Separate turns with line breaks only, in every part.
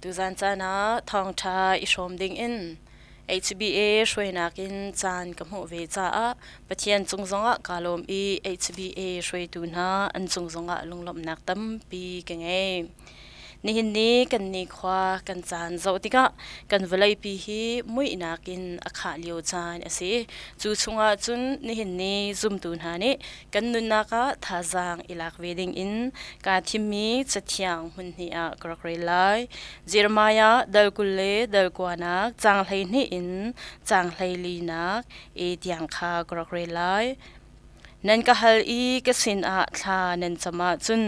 Tuzan caan ah thawngṭha i hrawm dingin HBA hruainak in caan ka hmuh ve caah Pathian cung zongah kaa lawm i HBA hruaitu hna an cung zongah lunglawmhnak tampi ka ngei. Nihin ni kan nikhua kan caan zoh tikah kan vawleipi hi muihnak in a khah lio caan a si. Cu chungah cun nihin ni zumtu hna nih kan nunnak ah thazaang i lak ve dingin kaa thimmi cathiang hmun hnih ah ka rak rel lai. Jeremiah dal 20 le dal kuanak caang 12 in caang 14nak e tiang kha ka rak rel lai. Nan ka hal i ka sinah thla nan cam ahcun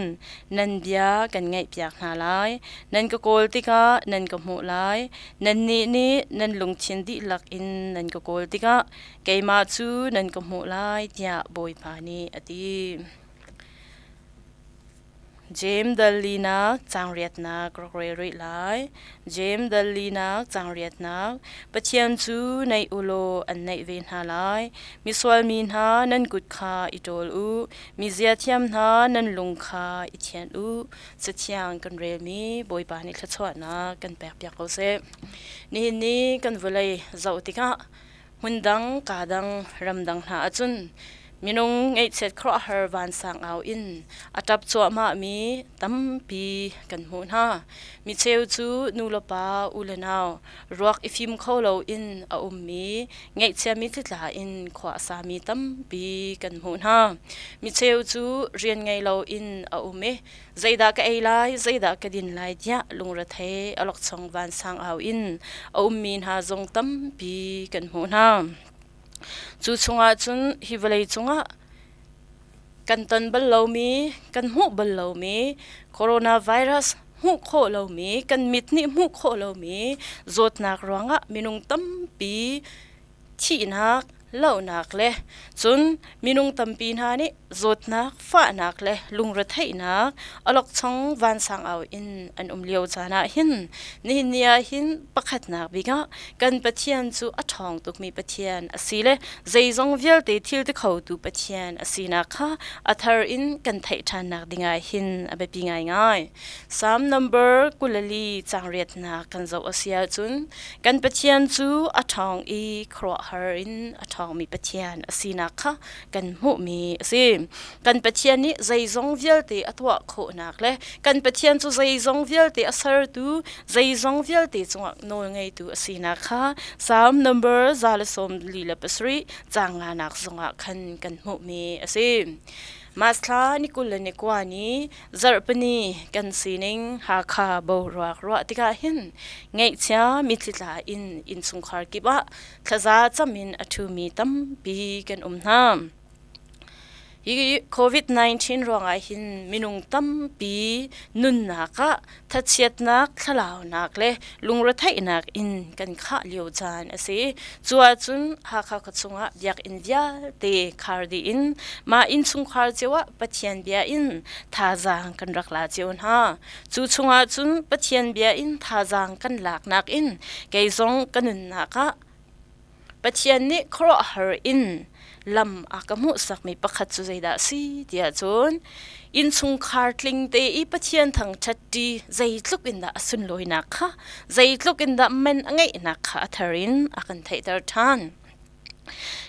nan bia kan ngaihpiak hna lai. Nan ka kawl tikah nan ka hmuh lai. Nannih nih nan lungthin dihlak in nan ka kawl tikah keimah cu nan ka hmuh lai, tiah Bawipa nih a ti. Jeim dal linak caang riatnak rak rel rih lai. Jeim dal linak caang riatnak Pathian cu naih u law an naih ve hna lai. Misual mi hna nan kut kha i ṭawl u. Mi ziathiam hna nan lung kha i thianh u. Cathiang kan relmi Bawipa nih thluachuahnak kan pekpiak ko seh. Nihin ni kan vawlei zoh tikah hmundang kaa dang ramdang hna ahcun minung ngaihchiat khuaruahhar vansang au in a ṭap cuahmahmi tampi kan hmuh hna. Micheu cu nu le pa, u le nau ruak i fim kho loin a ummi ngaihchiami thlitla in khua a sami tampi kan hmuh hna. Micheu cu rian ngei loin a um i zeidah ka ei lai, zeidah ka din lai tiah lungrethei awlokchong vansang au in a ummi hna zong tampi kan hmuh hna. Cu chungah cun hi vawlei cungah kan ton bal lomi, kan hmuh bal lomi coronavirus hmuh khawh lomi, kan mit nih hmuh khawh lomi zawtnak ruangah minung tampi thihnak, lohnak le cun minung tampi hna nih zawtnak, fahnak le lungretheihnak awlokchong vansang au in an um lio caan ah hin nihin ni ah hin pakhatnak bik ah kan Pathian cu a ṭhawng tukmi Pathian a si le zeizong vialte thil ti khotu Pathian a sinak kha a thar in kan theih ṭhannak dingah hin a biapi ngaingai. Psalm number 24 caang riatnak kan zoh a si ahcun kan Pathian cu a ṭhawng i khuaruahhar in a ṭhawngmi Pathian a sinak kha kan hmuhmi a si. Kan Pathian nih zeizong vialte a tuah khawhnak le kan Pathian cu zeizong vialte a sertu, zeizong vialte cungah nawlngeitu a sinak kha Psalm number 147 caang nganak zongah khan kan hmuhmi a si. Mas thla ni 21 ni zarhpini kan sining Hakha boruak ruah tikah hin ngeihchia mitthli tla in innchungkhar kip ah thlaza cam in a ṭhumi tampi kan um hna. Hi COVID-19 ruangah hin minung tampi nunnak ah thachiatnak, thlalaunak le lungretheihnak in kan khah lio caan a si. Cu ahcun Hakha khuachung ah biakinn vialte khar dih in mah innchungkhar cio ah Pathian bia in thazaang kan rak la cio hna. Cu chungah cun Pathian bia in thazaang kan laknak in kei zong ka nunnak ah Pathian nih khuaruahhar in lam a ka hmuhsakmi pakhat cu zeidah a si tiah cun innchungkhar tling te i Pathian thangṭhatṭi zeitluk in dah a sunlawinak kha zeitluk in dah man a ngeihnak kha a thar in a kan theihter ṭhan.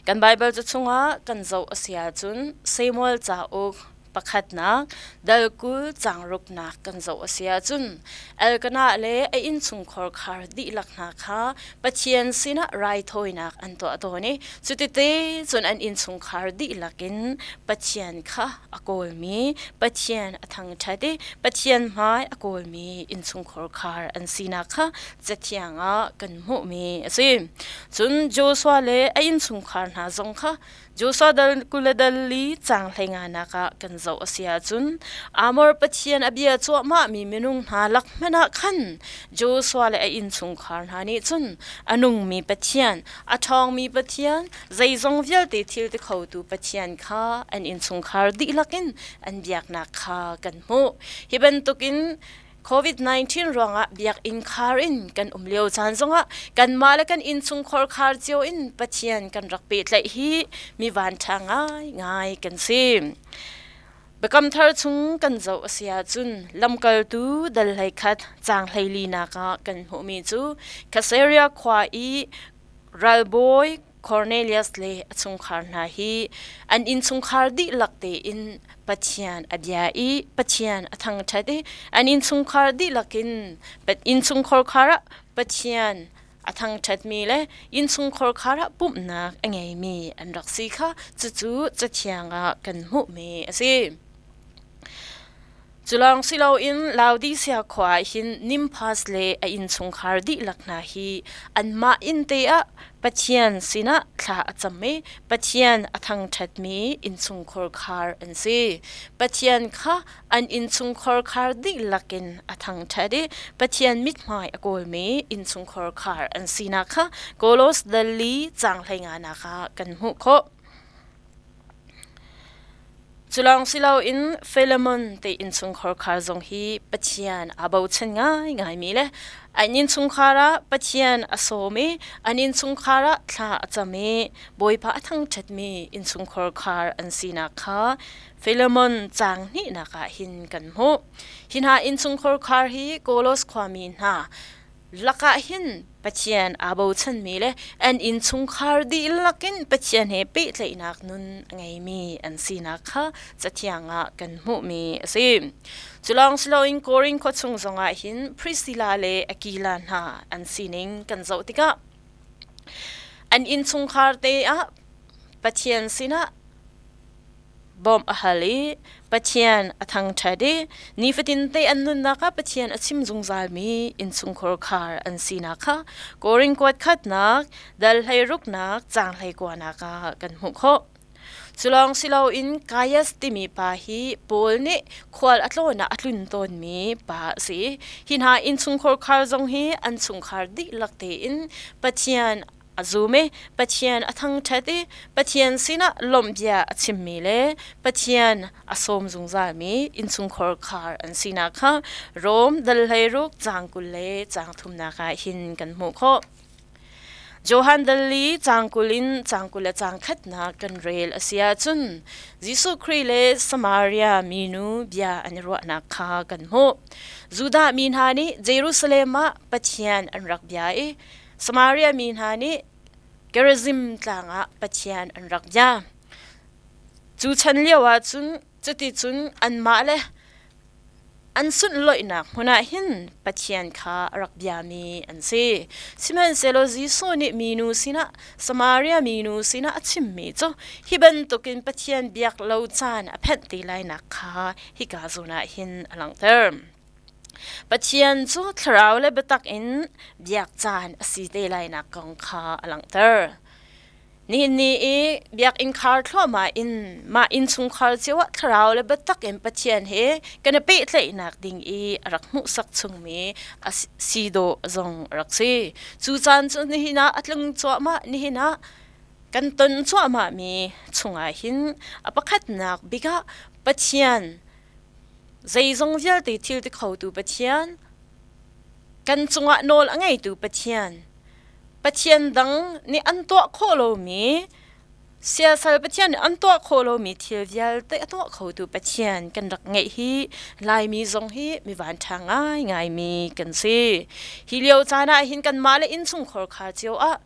Kan Baibal ca chungah kan zoh a si ahcun Samuel cauk Pakhatnak, dal 20 caang ruknak kan zoh a si ahcun Elkanah le a innchungkhar khar dihlak hna kha Pathian sinah raithawinak an tuah tawn i cutite cun an innchungkhar dihlak in Pathian kha a kawlmi, Pathian a thangṭhat i Pathian hmai a kawlmi innchungkhar khar an sinak kha Cathiang ah kan hmuhmi a si. Cun Joshua le a innchungkhar hna zong kha Joshua dal 20 le dal li caang 15 nak ah kan zoh a si ahcun Amor Pathian a bia cuahmahmi minung hna lak hmanh ah khan Joshua le a innchungkhar hna nih cun a nungmi Pathian, a ṭhawngmi Pathian, zeizong vialte thil ti khotu Pathian kha an innchungkhar dihlak in an biaknak kha kan hmuh. Hi bantukin COVID-19 ruangah biakinn khar in kan um lio caan zongah kanmah le kan innchungkhar khar cio in Pathian kan rak pehtlaih hi mi vanṭha ngaingai kan si. Biakam Thar chung kan zoh a si ahcun lamkaltu dal 11 caang 14 ah kan hmuhmi cu Caesarea khua i ralbawi Cornelius le a chungkhar hna hi an innchungkhar dihlak tein Pathian a bia i Pathian a thangṭhat i an innchungkhar dihlak in innchungkhar khar ah Pathian a thangṭhatmi le innchungkhar khar ah pumhnak a ngeimi an rak si kha cucu Cathiang ah kan hmuhmi a si. Cu lawng si loin Laodicea khua ah hin Nymphas le a innchungkhar dihlak hna hi anmah inn te ah Pathian sinah thla a cam i Pathian a thangṭhatmi innchungkhar khar an si. Pathian kha an innchungkhar khar dihlak in a thangṭhat i Pathian mithmai a kawlmi innchungkhar khar an sinak kha Kolos dal li caang 15 ah kan hmuh khawh. Cu lawng si loin Philemon te innchungkhar khar zong hi Pathian aa bochan ngaingaimi le an innchungkhar ah Pathian a sawm i an innchungkhar ah thla a cam i Bawipa a thangṭhatmi innchungkhar khar an sinak kha Philemon caang hnihnak ah hin kan hmuh. Hi hna innchungkhar khar hi Kolos khuami hna lakah hin Pathian aa bochanmi le an innchungkhar dihlak in Pathian he pehtlaihnak nun a ngeimi an sinak kha Cathiang ah kan hmuhmi a si. Cu lawng si loin Korin khua chung zongah hin Priscilla le Aquila hna an sining kan zoh tikah an innchungkhar te ah Pathian sinah bawmh a hal i Pathian a thangṭhat i nifatinte an nunnak ah Pathian a chim zungzalmi innchungkhar khar an sinak kha Korin kuat khatnak dal 16nak caang 19nak ah kan hmuh khawh. Cu lawng si loin Gaius timi pa hi Paul nih khual a tlawn ah a tlun tawnmi pa a si. Hi hna innchungkhar khar zong hi an chungkhar dihlak tein Pathian a zum i Pathian a thangṭhat i Pathian sinah lawmhbia a chimmi le Pathian a sawm zungzalmi innchungkhar khar an sinak kha Rom dal 16 caang 20 le caang thumnak ah hin kan hmuh khawh. Johan dal li caang 20 in caang 20 le caang khatnak kan rel a si ahcun Jesuh Khrih le Samaria minu bia an i ruahnak kha kan hmuh. Judah mi hna nih Jerusalem ah Pathian an rak bia i Samaria mi hna nih Gerizim tlang ah Pathian an rak bia. Cu chan lio ah cun cuticun anmah le an sunhlawihnak hmun ah hin Pathian kha a rak biami an si. Sihmanhsehlaw Jesuh nih minu sinah Samaria minu sinah a chimmi cu hi bantukin Pathian biak lo caan a phanh te lainak kha hika zawn ah hin a langhter. Pathian cu thlarau le biatak in biak caan a si te lainak kong kha a langhter. Nihin ni i biakinn khar thluahmah in mah innchungkhar cio ah thlarau le biatak in Pathian he kan i pehtlaihnak ding i a rak hmuhsak chungmi a si dawh zong a rak si. Cu caan cu nihin ah a tlung cuahmah, nihin ah kan ton cuahmahmi chungah hin a pakhatnak bik ah Pathian Zeizong vialte thil ti khotu Pathian, kan cungah nawl a ngeitu Pathian, Pathian dang nih an tuah khawh lomi, siasal Pathian nih an tuah khawh lomi thil vialte a tuah khotu Pathian kan rak ngeih hi Laimi zong hi mi vanṭha ngaingaimi kan si. Hi lio caan ah hin kanmah le innchungkhar kha cio ah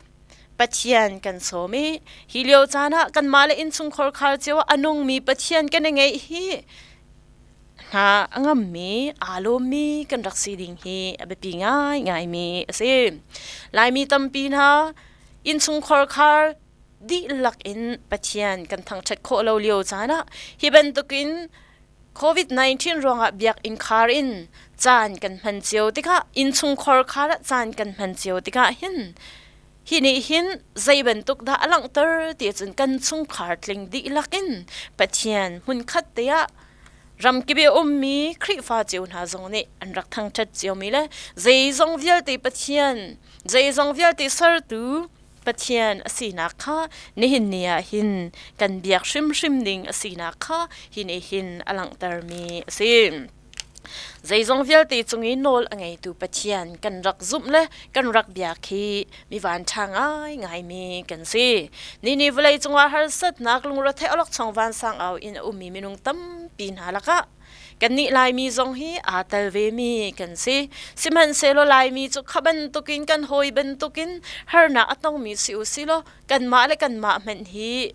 Pathian kan sawm i hi lio caan ah kanmah le innchungkhar khar cio ah a nungmi Pathian kan i ngeih hi hna a ngammi aa lawmmi kan rak si ding hi a biapi ngaingaimi a si. Laimi tampi hna innchungkhar khar dihlak in Pathian kan thangṭhat khawh lo lio caan ah hi bantukin COVID-19 ruangah biakinn khar in caan kan hman cio tikah innchungkhar khar ah caan kan hman cio tikah hin hi nih hin zei bantuk dah a langhter ti cun kan chungkhar tling dihlak in Pathian hmunkhat te ah ramkip i ummi Khrihfa cio hna zong nih an rak thangṭhat ciomi le zeizong vialte Pathian zeizong vialte sertu Pathian a sinak kha nihin ni ah hin kan biak hrimhrim ding a sinak kha hi nih hin a langhtermi a si. Zeizong vialte cung i nawl a ngeitu Pathian kan rak zumh le kan rak biak hi mi vanṭha ngaingaimi kan si. Nini vawlei cungah harsatnak lungretheih awlokchong vansang au in a ummi minung tampi hna lakah kannih Laimi zong hi aa tel vemi kan si. Sihmanhsehlaw Laimi cu kha bantukin kan hawi bantukin harnak a tongmi si u silaw kanmah le kanmah hmanh hi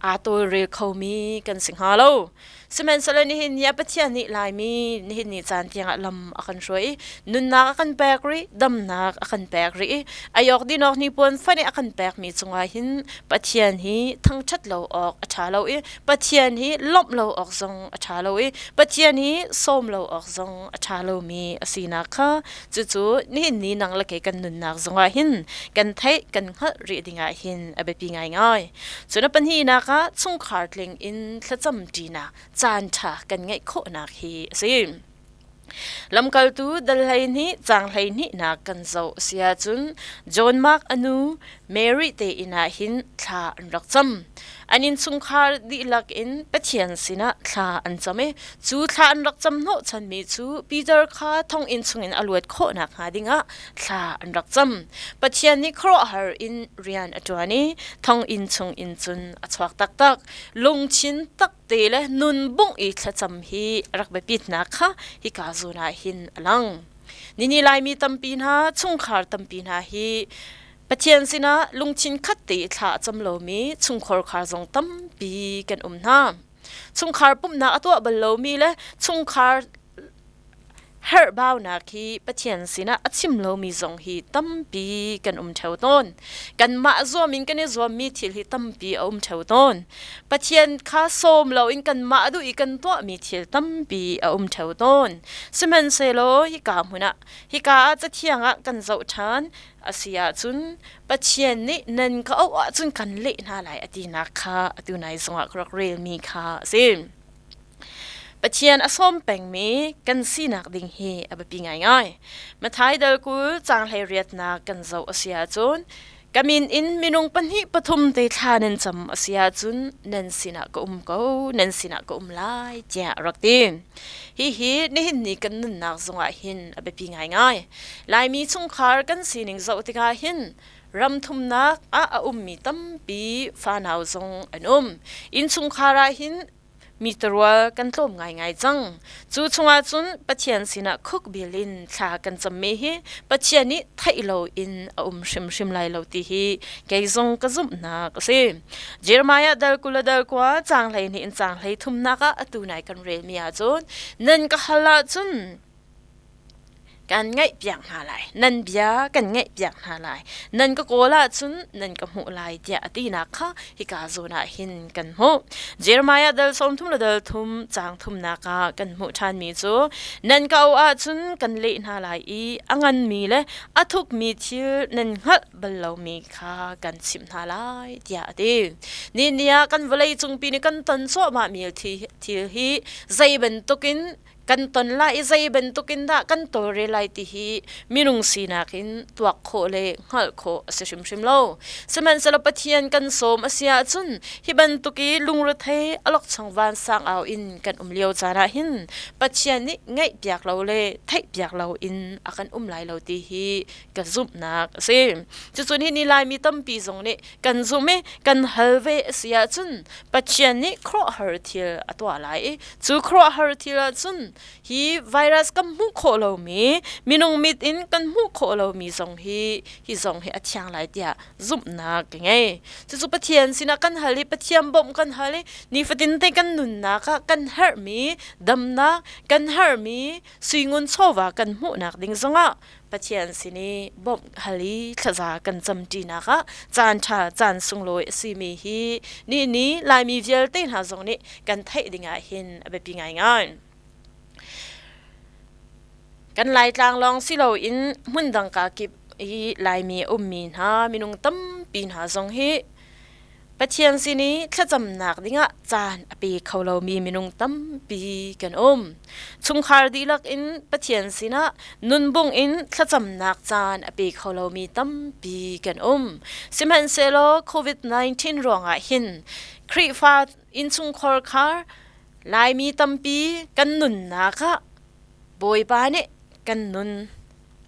aa tawlrel khomi kan si hnga lo. Sihmanhsehlaw nihin ni ah Pathian nih Laimi nihin ni caan tiangah lam a kan hruai i nunnak a kan pek rih, damnak a kan pek rih i ayok dinawk hnipuan fan i a kan pekmi cungah hin Pathian hi thangṭhat lo awk a ṭha lo i Pathian hi lawmh lo awk zong a ṭha lo i Pathian hi sawm lo awk zong a ṭha lomi a sinak kha cucu nihin ni nang le kei kan nunnak zongah hin kan theih kan hngalh rih dingah hin a biapi ngaingai. Cun a pahnihnak ah chungkhar tling in thlacam ṭinak caan ṭha kan ngeih khawhnak hi a si. Lamkaltu dal 12 caang 12nak kan zoh a si ahcun John Mark a nu Mary te inn ah hin thla an rak cam. An innchungkhar dihlak in Pathian sinah thla an cam i cu thla an rak cam hnawhchanmi cu Peter kha thonginn chungin a luat khawh nakhnga dingah thla an rak cam. Pathian nih khuaruahhar in rian a ṭuan i thonginn chung in cun a chuak taktak. Lungthin tak te le nun bungh i thlacam hi a rak biapitnak kha hika zawn ah hin a lang. Nini Laimi tampi hna, chungkhar tampi hna hi Pathian sinah lungthin khat te i thla a cam lomi chungkhar khar zong tampi kan um hna. Chungkhar pumhnak a tuah bal lomi le chungkhar herhbaunak hi Pathian sinah a chim lomi zong hi tampi kan um ṭheo tawn. Kanmah zuam in kan i zuammi thil hi tampi a um ṭheo tawn. Pathian kha sawm loin kanmah duh i kan tuahmi thil tampi a um ṭheo tawn. Sihmanhsehlaw hika hmun ah hika ah Cathiang ah kan zoh ṭhan a si ahcun Pathian nih nan ka auh ahcun kan leh hna lai a tinak kha atu nai zongah ka rak relmi kha a si. Pathian a sawm pengmi kan sinak ding hi a biapi ngaingai. Matthai dal 20 caang 18nak kan zoh a si ahcun ka min in minung pahnih pathum te thla nan cam a si ahcun nan sinah ka um ko, nan sinah ka um lai tiah a rak ti. Hihi nihin ni kan nunnak zongah hin a biapi ngaingai. Laimi chungkhar kan sining zoh tikah hin ram thumnak ah a ummi tampi fanau zong an um. Innchungkhar ah hin mi tarual kan tlawm ngaingai cang. Cu chungah cun Pathian sinah khukbil in thla kan cammi hi Pathian nih theih loin a um hrimhrim lai lo ti hi kei zong ka zumhnak a si. Jeremiah dal 20 dal 9 caang 12 in caang 33 ah atu nai kan relmi ahcun nan ka hal ahcun kan ngaihpiak hna lai nan bia kan ngaihpiak hna lai nan ka kawl ahcun nan ka hmuh lai tiah a tinak kha hika zawn ah hin kan hmuh. Jeremiah dal 30 le dal thum caang thumnak ah kan hmuh ṭhanmi cu nan ka auh ahcun kan leh hna lai i a nganmi le a thukmi thil nan hngalh bal lomi kha kan chimh hna lai tiah a ti. Ni ni ah kan vawlei cungpi nih kan ton cuahmahmi thil hi zei bantukin kan ton lai i zei bantukin dah kan tawlrel lai ti hi minung sinak in tuak khawh le hngalh khawh a si hrimhrim lo. Sihmanhsehlaw Pathian kan sawm a si ahcun hi bantuk i lungrethei alokchong vansang au in kan um lio caan ah hin Pathian nih ngaihpiak lo le theihpiak lo in a kan um lai lo ti hi ka zumhnak a si. Cucun hi ni Laimi tampi zong nih kan zumh i kan hal ve a si ahcun Pathian nih khuaruahhar thil a tuah lai i cu khuaruahhar thil ahcun hi virus kan hmuh khawh lomi minung mit in kan hmuh khawh lomi zong hi hi zong hi a thiang lai tiah zumhnak ka ngei. Cucu Pathian sinah kan hal i Pathian bawmh kan hal i nifatin te kan nunnak ah kan herhmi damnak kan herhmi suingun chawva kan hmuhnak ding zongah Pathian sin i bawmh hal i thlaza kan camṭinak ah caan ṭha caan sunglawi a simi hi ni ni Laimi vialte hna zong nih kan theih dingah hin a biapi ngaingai. Kan Laitlang lawng si loin hmundang kakip i Laimi a ummi hna minung tampi hna zong hi Pathian sin i thlacamnak dingah caan a pe kho lomi minung tampi kan um. Chungkhar dihlak in Pathian sinah nunbung in thlacamnak caan a pe kho lomi tampi kan um. Sihmanhsehlaw COVID-19 ruangah hin Khrihfa innchungkhar khar Laimi tampi kan nunnak ah Bawipa nih kan nun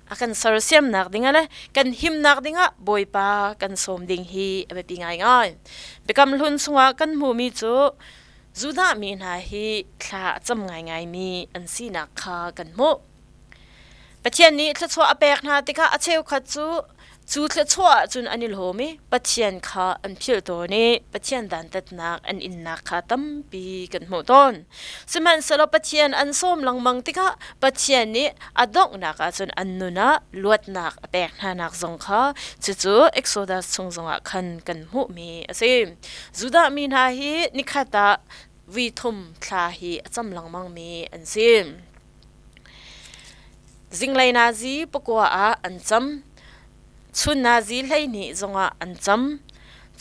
a kan sersiamnak dingah le kan himnak dingah Bawipa kan sawm ding hi a biapi ngaingai. Biakam Hlun chungah kan hmuhmi cu Judah mi hna hi thla a cam ngaingaimi an sinak kha kan hmuh. Pathian nih thluachuah a pek hna tikah a cheukhat cu cu thluachuah ahcun an i lawm i Pathian kha an philh tawn i Pathian dantatnak an innak kha tampi kan hmuh tawn. Sihmanhsehlaw Pathian an sawm lengmang tikah Pathian nih a donghnak ahcun an nun ah luatnak a pek hnanak zong kha cucu Exodus chung zongah khan kan hmuhmi a si. Judah mi hna hi nikhat ah vui thum thla hi a cam lengmangmi an si. Zinglei nazi pakua ah an cam. Chun nazi 12 zongah an cam.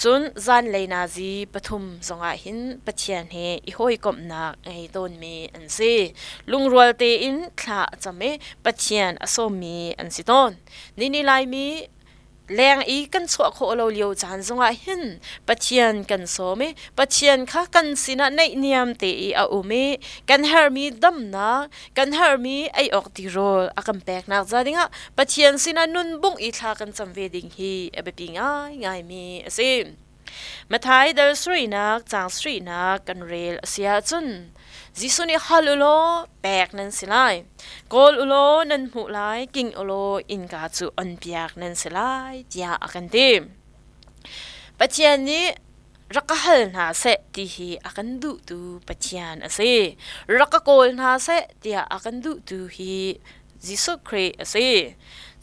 Cun zanlei nazi pathum zongah hin Pathian he i hawikomhnak ngei tawnmi an si. Lungrual tein thla a cam i Pathian a sawmmi an si tawn. Nini Laimi leng i kan chuah khawh lo lio caan zongah hin Pathian kan sawm i Pathian kha kan sinah naihniam te i a um i kan hermi damnak kan hermi ei awk tirawl a kan peknak ca dingah Pathian sinah nun bung i thla kan cam ve ding hi a biapi ngaingaimi a si. Matthai dal sarihnak caang sarihnak kan rel a si ahcun Jesuh nih hal u law pek nan si lai, kawl u law nan hmuh lai, king u law innka cu onpiak nan si lai tiah a kan ti. Pathian nih rak ka hal hna seh ti hi a kan duhtu Pathian a si. Rak ka kawl hna seh tiah a kan duhtu hi Jesuh Khrih a si.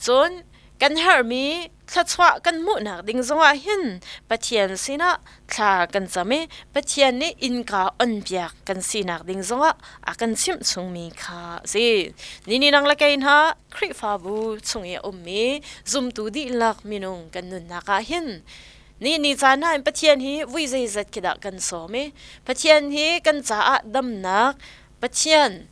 Cun kan herhmi thluachuah kan hmuhnak ding zongah hin Pathian sinah thla kan cam i Pathian nih innka onpiak kan sinak ding zongah a kan chimh chungmi kha a si. Nini nang le kei hna Khrihfabu chung i a ummi zumtu dihlak minung kan nunnak ah hin ni ni caan ah Pathian hi vui zeizat khi dah kan sawm i Pathian hi kan caah damnak Pathian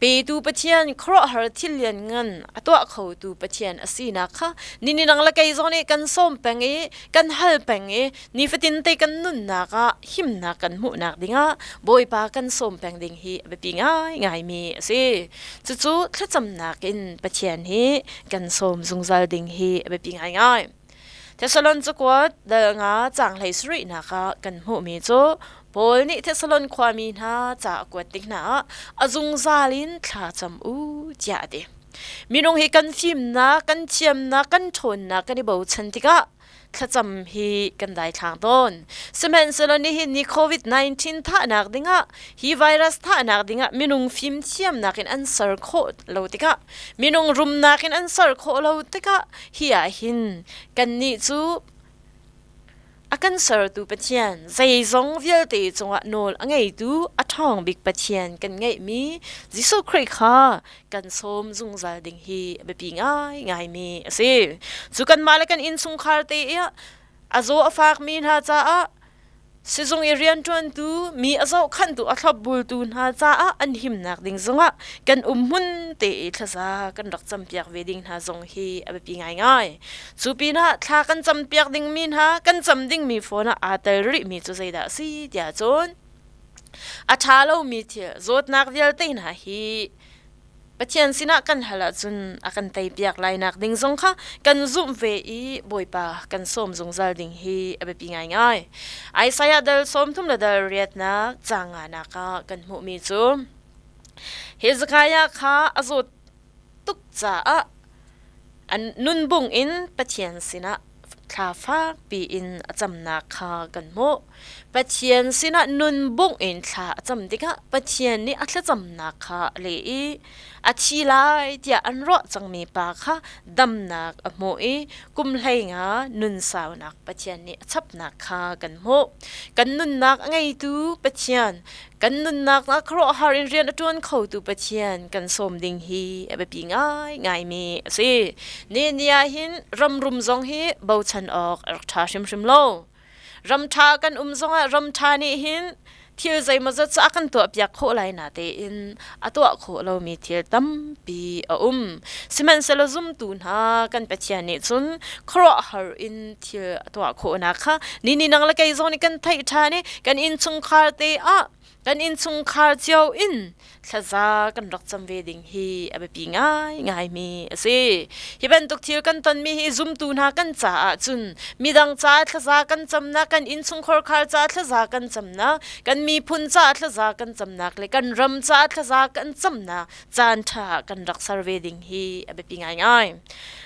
Petu Pathian khuaruahhar thil lianngan a tuah khotu Pathian a sinak kha nini nang le kei zong nih kan sawm peng i kan hal peng i nifatin te kan nunnak ah himnak kan hmuhnak dingah Bawipa kan sawm peng ding hi a biapi ngaingaimi a si. Cucu thlacamnak in Pathian hi kan sawm zungzal ding hi a biapi ngaingai. Thessalon cakuat dal nga caang 17nak ah kan hmuhmi cu Paul nih Thessalon khuami hna ca a kuat tik hna ah a zungzal in thla cam u tiah a ti. Minung hi kan fimnak, kan thiamnak, kan ṭhawnnak kan i bochan tikah thlacam hi kan daithlang tawn. Sihmanhsehlaw nihin ni COVID-19 thahnak dingah hi virus thahnak dingah minung fimthiamnak in an ser khawh lo tikah minung rumnak in an ser khawh lo tikah hi ah hin kannih cu a kan sertu Pathian zeizong vialte cungah nawl a ngeitu a ṭhawng bik Pathian kan ngeihmi Jesuh Khrih kha kan sawm zungzal ding hi a biapi ngaingaimi a si. Cu kanmah le kan innchungkhar te i a zaw a fakmi hna caah Sizung i rianṭuantu, mi a zohkhanhtu, a thlopbultu hna caah an himnak ding zongah kan umhmun te i thlaza kan rak campiak ve ding hna zong hi a biapi ngaingai. Cu pinah thla kan campiak dingmi hna, kan cam dingmi phone ah aa tel rihmi cu zeidah a si tiah cun a ṭha lomi thil, zawtnak vialte hna hi Pathian sinah kan hal ahcun a kan teipiak lainak ding zong kha kan zumh ve i Bawipa kan sawm zungzal ding hi a biapi ngaingai. Isaiah dal 30 le dal riatnak caang nganak ah kan hmuhmi cu Hezekiah kha a zawt tuk caah an nunbung in Pathian sinah thla fakpi in a camnak kha kan hmuh. Pathian sinah nunbung in thla a cam tikah Pathian nih a thlacamnak kha a leh i a thi lai tiah an ruah cangmi pa kha damnak a hmuh i kum 15 nun saunak Pathian nih a chapnak kha kan hmuh. Kan nunnak a ngeitu Pathian Kan nunnak ah khuaruahhar in rian a ṭuan khotu Pathian kan sawm ding hi a biapi ngaingaimi a si. Ni ni ah hin ramrum zong hi bochan awk a rak ṭha hrimhrim lo. Ram ṭha kan um zongah ram ṭha nih hin thil zeimawzat cu a kan tuahpiak khawh lai natein a tuah khawh lomi thil tampi a um. Sihmanhsehlaw zumtu hna kan Pathian nih cun khuaruahhar in thil a tuah khawhnak kha ni ni nang le kei zong nih kan theih ṭhan i kan innchungkhar te ah Kan innchungkhar cio in thlaza kan rak cam ve ding hi a biapi ngaingaimi a si. Hi bantuk thil kan tonmi hi zumtu hna kan caah cun midang caah thlaza kan camnak, kan innchungkhar khar caah thlaza kan camnak, kan miphun caah thlaza kan camnak le kan ram caah thlaza kan camnak caan ṭha kan rak ser ve ding hi a biapi ngaingai.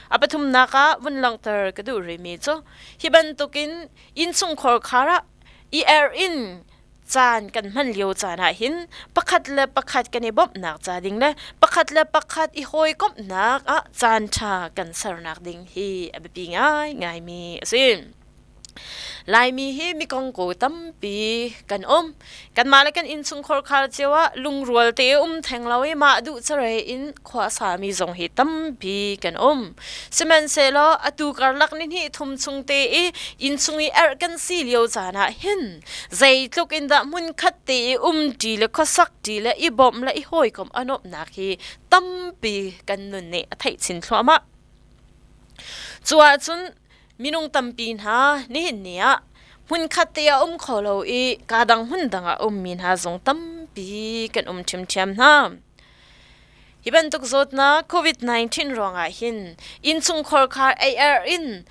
A pathumnak ah vun langhter ka duh rihmi cu hi bantukin innchungkhar khar ah i er in caan kan hman lio caan ah hin pakhat le pakhat kan i bawmhnak ca ding le pakhat le pakhat i hawikomhnak ah caan ṭha kan sernak ding hi a biapi ngaingaimi a si. Laimi hi mikongko tampi kan um. Kanmah le kan innchungkhar khar cio ah lungrual te um theng lo i mah duh care in khua sami zong hi tampi kan um. Sihmanhsehlaw atu karlak ni hnih thum chung te i innchung i erh kan si lio caan ah hin Zeitluk in dah hmunkhat te i umṭi le khuasakṭi le i bawmh le i hawikomh a nuamhnak hi tampi kan nun nih a theih chin thluahmah. Cu ahcun minung tampi hna nihin ni ah hmunkhat te a um kho lo i kaa dang hmun dang ah a ummi hna zong tampi kan um ṭhiamṭhiam hna. Hi bantuk zawtnak COVID-19 ruangah hin innchungkhar khar ei er in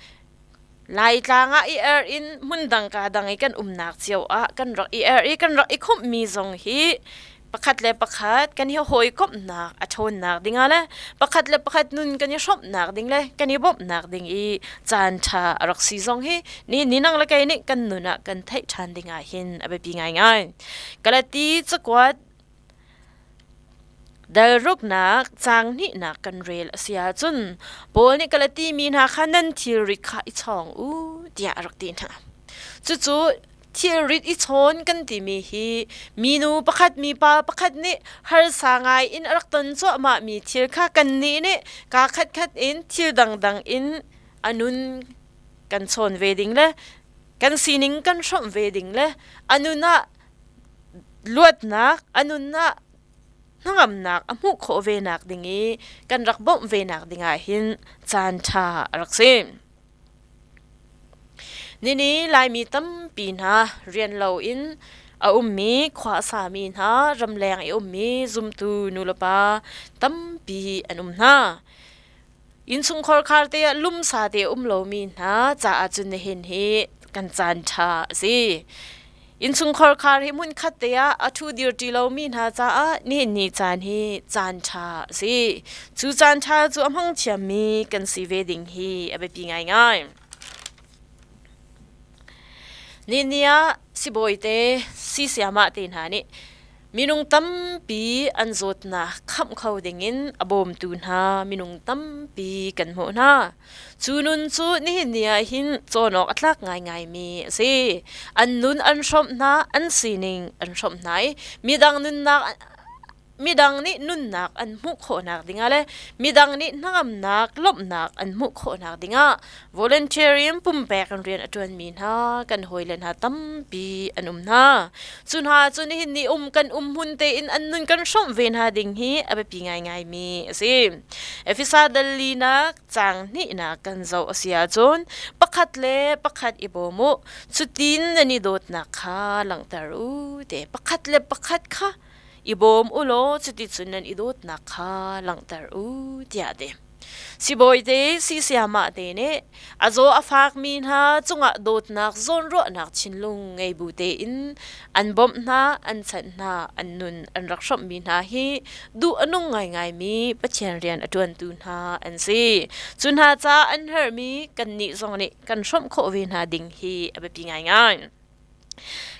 Laitlang ah i er in hmundang ka dang i kan umnak cio ah kan rak i er i kan rak i khumhmi zong hi pakhat le pakhat kan i hawikomhnak a ṭhawnnak dingah le pakhat le pakhat nun kan i hrawmhnak ding le kan i bawmhnak ding i caan ṭha a rak si zong hi ni ni nang le kei nih kan nun ah kan theih ṭhan dingah hin a biapi ngaingai. Galati cakuat Dalruknak caang hnihnak kan rel a si ahcun Paul nih Galati mi hna kha nan thilrit kha i chawng u tiah a rak ti hna. Cucu thilrit i chawn kan timi hi minu pakhat mipa pakhat nih harsa ngai in a rak ton cuahmahmi thil kha kannih nih kaa khatkhat in thil dangdang in a nun kan chawn ve ding le kan sining kan hrawmh ve ding le a nun ah luatnak a nun ah hnangamnak a hmuh khawh ve nak ding i kan rak bawmh ve nak ding ah hin caan ṭha a rak si. Nini Laimi tampi hna rian lo in a ummi khua a sami hna ramleng i ummi zumtu nulepa tampi an um hna. Innchungkhar khar te ah lumsa te um lomi hna caah cun nihin hi kan caan ṭha a si. Innchungkhar khar hi hmunkhat te ah a ṭhu dir ṭi lomi hna caah nihin ni caan hi caan ṭha a si. Cu caan ṭha cu a hmang thiammi kan si ve ding hi a biapi ngaingai. Ni ah sibawi te, sisiamah te hna nih Minung tampi an zawtnak khamh kho dingin a bawmtu hna minung tampi kan hmuh hna. Cu nun cu nihin ni ah hin cawn awk a tlak ngaingaimi a si. An nun an hrawmh hna, an sining an hrawmh hna i midang nunnak midang nih nunnak an hmuh khawhnak dingah le midang nih hnangamnak lawmhnak an hmuh khawhnak dingah Volunteer in pumpek in rian a ṭuanmi hna kan hawile hna tampi an um hna. Cu hna cu nihin ni um kan um hmun tein an nun kan hrawmh ve hna ding hi a biapi ngaingaimi a si. Efesa dal linak caang hnihnak kan zoh a si ahcun pakhat le pakhat i bawm u. Cutin nan i dawtnak kha langhter u te pakhat le pakhat kha i bawm u law cuticun nan i dawtnak kha langhter u tiah a ti. Sibawi te sisiamah te nih a zaw a fakmi hna cungah dawtnak zawnruahnak thinlung ngei bu tein an bawmh hna, an chanh hna, an nun an rak hrawmhmi hna hi duh a nung ngaingaimi Pathian rian a ṭuantu hna an si. Cu hna caah an herhmi kannih zong nih kan hrawmh khawh ve hna ding hi a biapi ngaingai.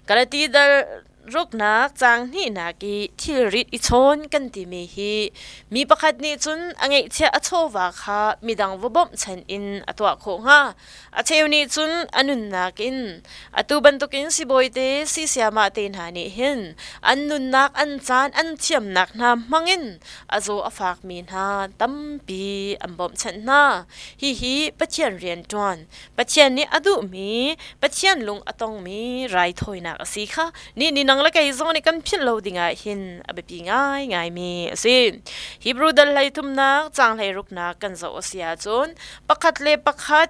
Galati dal ruknak caang hnihnak i thilrit i chawn kan timi hi mi pakhat nih cun a ngeihchiah a chawva kha midang va bawmhchanh in a tuah khawh hnga. A cheu nih cun a nunnak in atu bantukin sibawi te sisiamah te hna nih hin an nunnak an caan an thiamnak hna hmangin a zaw a fakmi hna tampi an bawmhchanh hna. Hihi Pathian rianṭuan Pathian nih a duhmi, Pathian lung a tongmi raithawinak a si kha ni ni nang le kei zong nih kan philh lo dingah hin a biapi ngaingaimi a si. Hebrew dal hlei thumnak caang hlei ruknak kan zoh a si ahcun pakhat le pakhat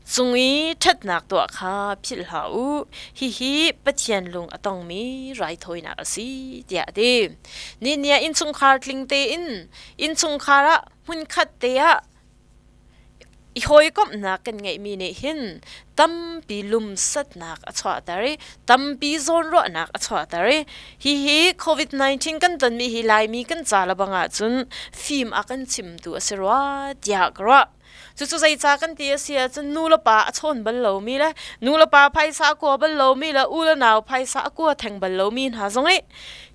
Cung i ṭhatnak tuah kha philh hlah u. Hihi Pathian lung a tongmi raithawinak a si, tiah a ti. Ni ah innchungkhar tling tein innchungkhar ah hmunkhat te ah i hawikomhnak kan ngeihmi nih hin tampi lumsatnak a chuahter i tampi zawnruahnak a chuahter i hihi COVID-19 kan tonmi hi Laimi kan ca le bang ahcun fim a kan chimtu a si rua tiah ka ruah. Cucu zeicah kan ti a si ahcun nu le pa a chawn bal lomi le nu le pa phaisa a kua bal lomi le u le nau phaisa a kua theng bal lomi hna zong i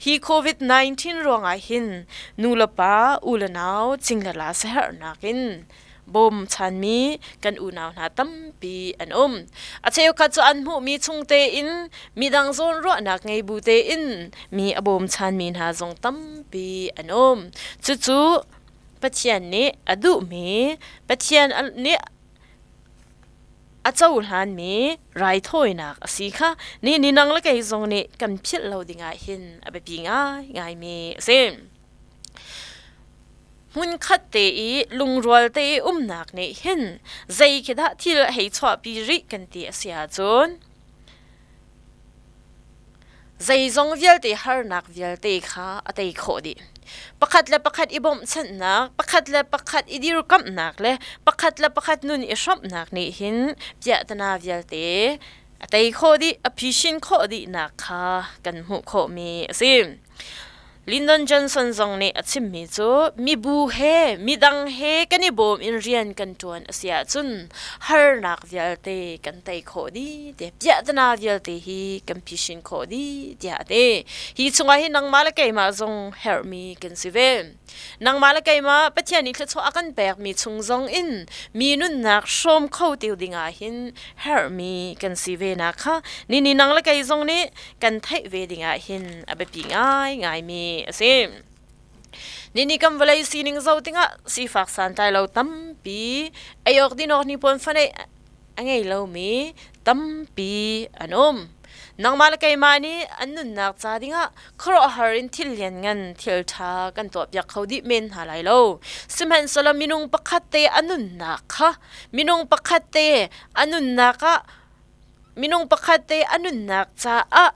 hi COVID-19 ruangah hin nu le pa u le nau cing le la siaherhnak in bawm chanmi kan unau hna tampi an um. A cheukhat cu an hmuhmi chung tein midang zawn ruahnak ngei bu tein mi a bawm chanmi hna zong tampi an um. Cucu Pathian nih a duhmi, Pathian nih a cohlanmi raithawinak a si kha ni ni nang le kei zong nih kan philh lo dingah hin a biapi ngaingaimi a si. Hmunkhat te i lungrual te i umnak nih hin zei khi dah thil a hei chuahpi rih kan ti a si ahcun Zeizong vialte harnak vialte kha a tei khawh dih. Pakhat le pakhat i bawmhchanhnak, pakhat le pakhat i dirkamhnak le pakhat le pakhat nun i hrawmhnak nih hin piahtana vialte a tei khawh dih, a phisin khawh dihnak kha kan hmuh khawhmi a si. Lyndon Johnson zong nih a chimmi cu mibu he midang he kan i bawm in rian kan ṭuan a si ahcun harnak vialte kan tei khawh dih te piahtana vialte hi kan phisin khawh dih tiah a ti. Hi chungah hin nangmah le keimah zong herhmi kan si ve. Nangmah le keimah Pathian nih thluachuah a kan pekmi chung zong in mi nunnak hrawm kho ti dingah hin herhmi kan si ve nak kha ni ni nang le kei zong nih kan theih ve dingah hin a biapi ngaingaimi a si. Nini kan vawlei sining zo tingah sifak santlai lo tampi ei awk din awk hnipuan fanei a ngei lomi tampi an um. Nangmah le keimah nih an nunnak ca dingah khuaruahhar in thil lianngan thil ṭha kan tuahpiak kho dih men hna lai lo. Sihmanhsehlaw minung pakhat te a nunnak kha minung pakhat te a nunnak ah Minung pakhat te a nunnak caah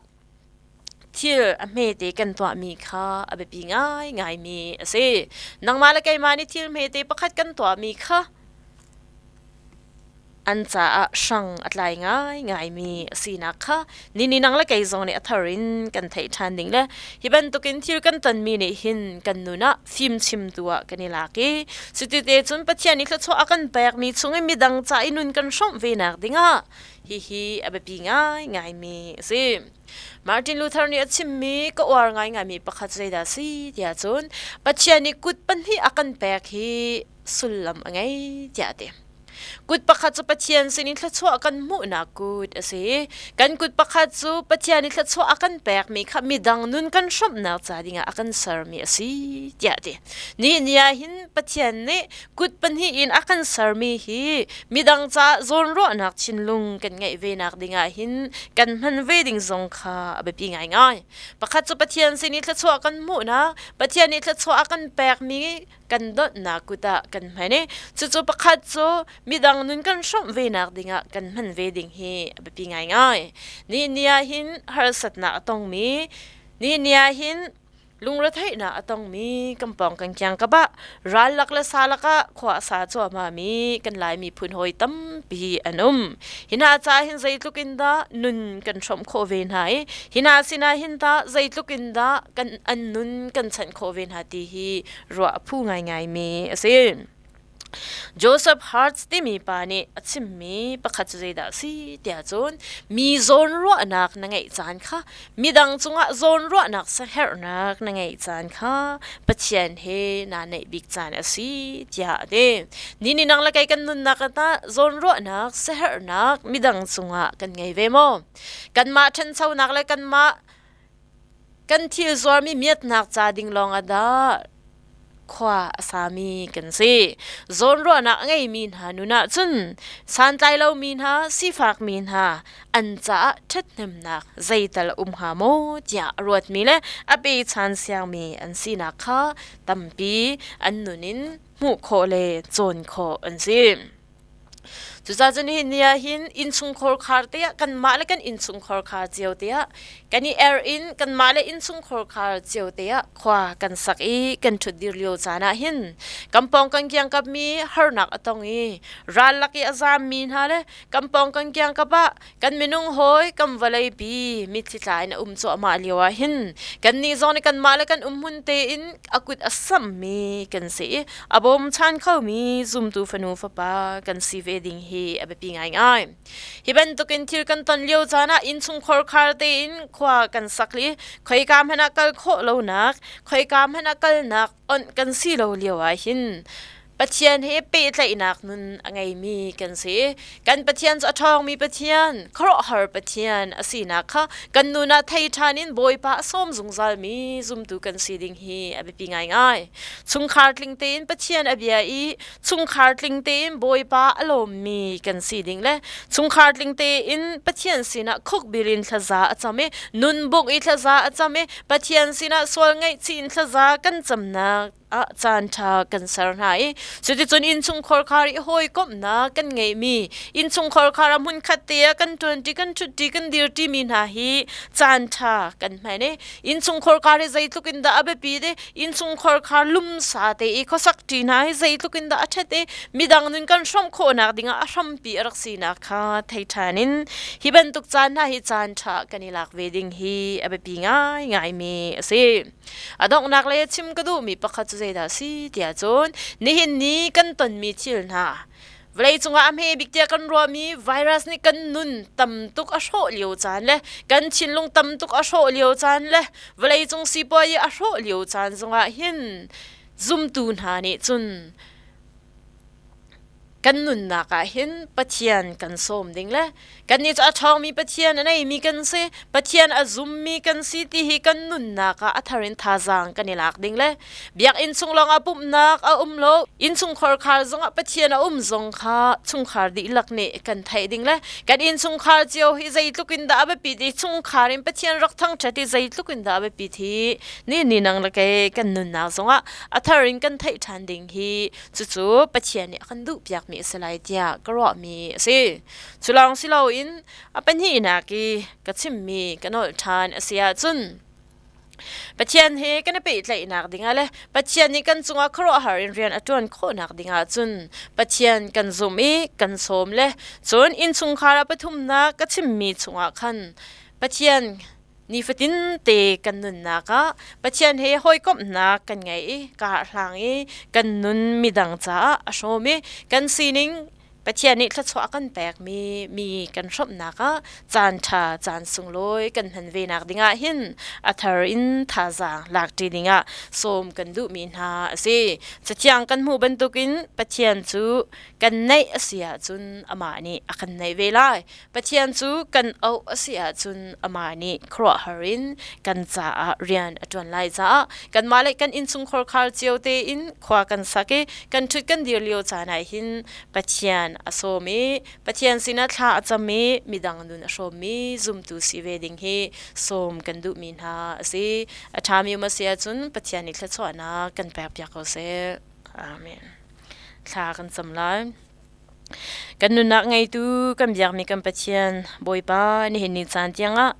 thil a hmete kan tuahmi kha a biapi ngaingaimi a si. Nangmah le keimah nih thil hmete pakhat kan tuahmi kha an caah hrang a tlai ngaingaimi a sinak kha nini nang le kei zong nih a thar in kan theih ṭhan ding le hi bantukin thil kan tonmi nih hin kan nun ah fimchimtu ah kan i lak i cuti cun Pathian nih thluachuah a kan pekmi chung i midang ca i nun kan hrawmh ve nak dingah hihi a biapi ngaingaimi a si. Martin Luther nih a chimmi ka uar ngaingaimi pakhat zeidah si tiah cun Pathian nih kut pahnih a kan pek hi sullam a ngei tiah a ti. Kut pakhat cu Pathian sinin thluachuah kan hmuhnak kut a si. Kan kut pakhat cu Pathian i thluachuah a kan pekmi kha midang nun kan hrawmhnak ca dingah a kan sermi a si tiah a ti. Ni ni ah hin Pathian nih kut pahnih in a kan sermi hi midang caah zawnruahnak thinlung kan ngeih ve nak dingah hin kan hman ve ding zong kha a biapi ngaingai. Pakhat cu Pathian sin i thluachuah kan hmuhnak, Pathian nih thluachuah a kan pekmi kan donhnak kut ah kan hman i cucu pakhat cu midang nun kan hrawmh ve nak dingah kan hman ve ding hi a biapi ngaingai. Ni ni ah hin harsatnak a tongmi, ni ni ah hin lungretheihnak a tongmi kan pawng kan kiang ka bah ral lak le sa lakah khua a sa cuahmah mi kan Lai miphun hawi tampi an um. Hi hna caah hin zeitluk in dah nun kan hrawmh khawh ve hna i hi hna sinah hin tah zeitluk in dah kan an nun kan chanh khawh ve hna ti hi ruah a phu ngaingaimi a si. Joseph Hartz timi pa nih a chimmi pakhat cu zeidah a si tiah cun mi zawnruahnak na ngeih caan kha midang cungah zawnruahnak saherhnak na ngeih caan kha Pathian he naa naih bik caan a si tiah a ti. Ni ni nang le kei kan nunnak ah zawnruahnak saherhnak midang cungah kan ngei ve maw? Kanmah ṭhanchonak le kanmah Kan thil zuarmi miatnak ca ding lawng ah dah khua a sami kan si. Zawnruahnak a ngeimi hna nun ahcun santlai lomi hna, sifakmi hna an caah ṭhathnemnak zeital a um hnga maw tiah a ruatmi le a pechan siangmi an sinak kha tampi an nun in hmuh khawh le cawn khawh an si.
Cucaah cun nihin ni ah hin innchungkhar khar te ah kanmah le kan innchungkhar khar cio te ah kan i er in kanmah le innchungkhar khar cio te ah khua kan sak i kan ṭhutdir lio caan ah hin kan pawng kan kiangkap mi harnak a tong i ral lak i a zaammi hna le kan pawng kan kiangkap ah kan minung hawi kan vawleipi mitthli tla in a um cuahmah lio ah hin kannih zong nih kanmah le kan umhmun tein a kut a sammi kan si i a bawmchan khomi zumtu fanu fapa kan si ve ding hi a biapi ngaingai. Hi bantukin thil kan ton lio caan ah innchungkhar khar tein khua kan sak li khoika hmanh ah kal khawh lonak khoika hmanh ah kalnak onh kan si lo lio ah hin Pathian he pehtlaihnak nun a ngeimi kan si. Kan Pathian cu a ṭhawngmi Pathian, khuaruahhar Pathian a sinak kha kan nun ah thei ṭhan in Bawipa a sawm zungzalmi zumtu kan si ding hi a biapi ngaingai. Chungkhar tling tein Pathian a bia i chungkhar tling tein Bawipa a lawmmi kan si ding le chungkhar tling tein Pathian sinah khukbil in thlaza a cam i nunbuk i thlaza a cam i Pathian sinah sual ngaihchih in thlaza kan camnak ah caan ṭha kan ser hna i cuticun innchungkhar khar i hawikomhnak kan ngeihmi innchungkhar khar ah hmunkhat te ah kan ṭuanṭi kan ṭhutṭi kan dirṭi mi hna hi caan ṭha kan hman i innchungkhar khar hi zeitluk in dah a biapi i innchungkhar khar lumsa te i khuasak ṭi hna hi zeitluk in dah a ṭhat i midang nun kan hrawmh khawhnak dingah a hrampi a rak sinak kha thei ṭhan in hi bantuk caan hna hi caan ṭha kan i lak ve ding hi a biapi ngaingaimi a si. A donghnak le chim ka duhmi pakhat cu zeidah a si tiah cun nihin ni kan tonmi thil hna vawlei cungah a hme bik tiah kan ruahmi virus nih kan nun tam tuk a hrawh lio caan le kan thinlung tam tuk a hrawh lio caan le vawlei cung sipuazi a hrawh lio caan zongah hin zumtu hna nih cun Kan nunnak ah hin Pathian kan sawm ding le kannih cu a ṭhawngmi Pathian a neimi kan si, Pathian a zummi kan si ti hi kan nunnak ah a thar in thazaang kan i lak ding le biakinn chung lawngah pumhnak a um lo, innchungkhar khar zongah Pathian a um zong kha chungkhar dihlak nih kan theih ding le kan innchungkhar cio hi zeitluk in dah a biapit i chungkhar in Pathian rak thangṭhat i zeitluk in dah a biapit hi ni ni nang le kei kan nunnak zongah a thar in kan theih ṭhan ding hi Cucu Pathian nih a kan duhpiakmi a si lai tiah ka ruahmi a si. Cu lawng si loin a pahnihnak i ka chimmi ka nolh ṭhan a si ahcun Pathian he kan i pehtlaihnak dingah le Pathian nih kan cungah khuaruahhar in rian a ṭuan khawhnak dingah cun Pathian kan zumh i kan sawm le cun innchungkhar ah pathumnak ka chimmi chungah khan Pathian Nifatin te kan nunnak ah Pathian he hawikomhnak kan ngei i kaa hlang i kan nun midang caah a hrawm i kan sining Pathian nih thluachuah a kan pekmi mi kan hrawmhnak ah caan ṭha caan sunglawi kan hman ve nak dingah hin a thar in thazaang lakṭi dingah sawm kan duhmi hna a si. Cathiang kan hmuh bantukin Pathian cu kan neih a si ahcun amah nih a kan neih ve lai. Pathian cu kan auh a si ahcun amah nih khuaruahhar in kan caah rian a ṭuan lai caah kanmah le kan innchungkhar khar cio tein khua kan sak i kan ṭhut kan dir lio caan ah hin Pathian a sawm i Pathian sinah thla a cam i midang nun a hrawmmi zumtu si ve ding hi sawm kan duhmi hna a si. A ṭhami um a si ahcun Pathian nih thluachuahnak kan pekpiak ko seh. Amen. Thla kan cam lai. Kan nunnak ngeitu kan biakmi kan Pathian Bawipa nihin ni caan tiangah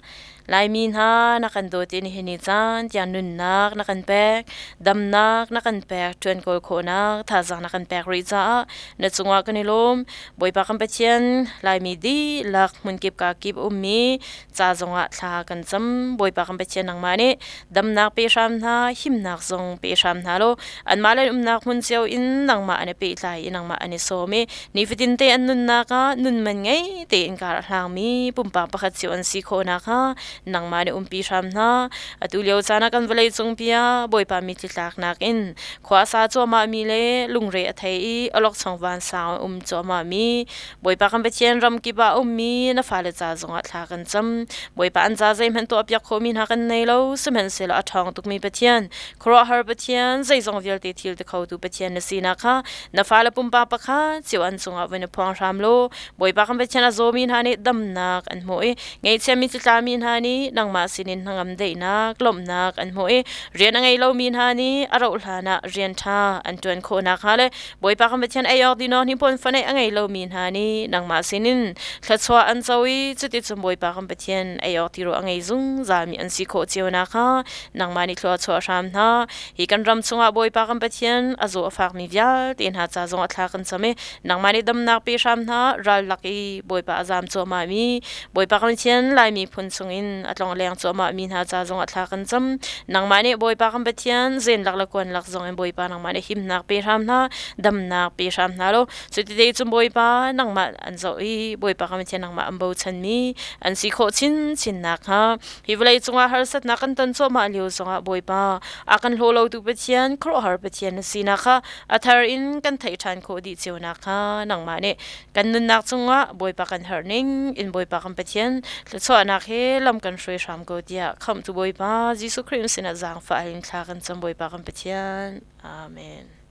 Laimi hna na kan dawt i nihin ni caan tiang nunnak na kan pek, damnak na kan pek, ṭuan kawl khawhnak thazaang na kan pek rih caah na cungah kan i lawm. Bawipa kan Pathian Laimi dihlak hmunkip kakip ummi ca zongah thla kan cam. Bawipa kan Pathian nangmah nih damnak pe hram hna, himnak zong pe hram hna law anmah le umnak hmun cio in nangmah an i pehtlai i nangmah an i sawm i nifatin te an nunnak ah nun man ngei tein kar a hlangmi pumpak pakhat cio an si khawh nakhnga nangmah nih umpi hram hna. Atu lio caan ah kan vawlei cung pia Bawipa mitthli tlaknak in khua a sa cuahmahmi le lungre a thei i awlokchong vansang a um cuahmahmi Bawipa kan Pathian ram kip ah a ummi na fale ca zongah thla kan cam. Bawipa an ca zeihmanh tuahpiak khawhmi hna kan nei lo, sihmanhsehlaw a ṭhawng tukmi Pathian, khuaruahhar Pathian, zeizong vialte thil ti khotu Pathian na sinak kha na fale pumpak pakhat cio an cungah van i phuang hram law Bawipa kan Pathian a zawmi hna nih damnak an hmuh i ngaihchiami tlami hna nih nih nangmah sinin hnangam daihnak, lawmhnak an hmuh i rian a ngei lomi hna nih a rauh hlan ah rian ṭha an ṭuan khawh nakhnga le Bawipa kan Pathian ei awk dinawk hnipuan faneih a ngei lomi hna nih nangmah sinin thluachuah an co i cuticun Bawipa kan Pathian ei awk tirawl a ngei zungzalmi an si khawh cio nakhnga nangmah nih thlua chuah hram hna. Hi kan ram chungah Bawipa kan Pathian a zaw a fakmi vialte hna ca zong a thla kan cam i nangmah nih damnak pe hram hna. Ral lak i Bawipa a zam cuahmahmi Bawipa kan Pathian Laimi phun chungin a tlong leng cuahmahmi hna ca zong a thla kan cam. Nangmah nih Bawipa kan Pathian zen lak le kuan lak zong in Bawipa nangmah nih himnak pe hram hna, damnak pe hram hna lo. Cuti cun Bawipa nangmah an zoh i Bawipa kan Pathian nangmah an bochanmi an si khawh chinchin nakhnga hi vawlei cungah harsatnak kan ton cuahmah lio zongah Bawipa a kan hlaw lotu Pathian khuaruahhar Pathian na sinak kha a thar in kan theih ṭhan khawh dih cio nakhnga nangmah nih kan nunnak cungah Bawipa kan herh ning in Bawipa kan Pathian thluachuahnak he lam kan hruai hram ko tiah khamhtu Bawipa Jesuh Khrih sinah zaangfah in thla kan cam Bawipa kan Pathian. Amen.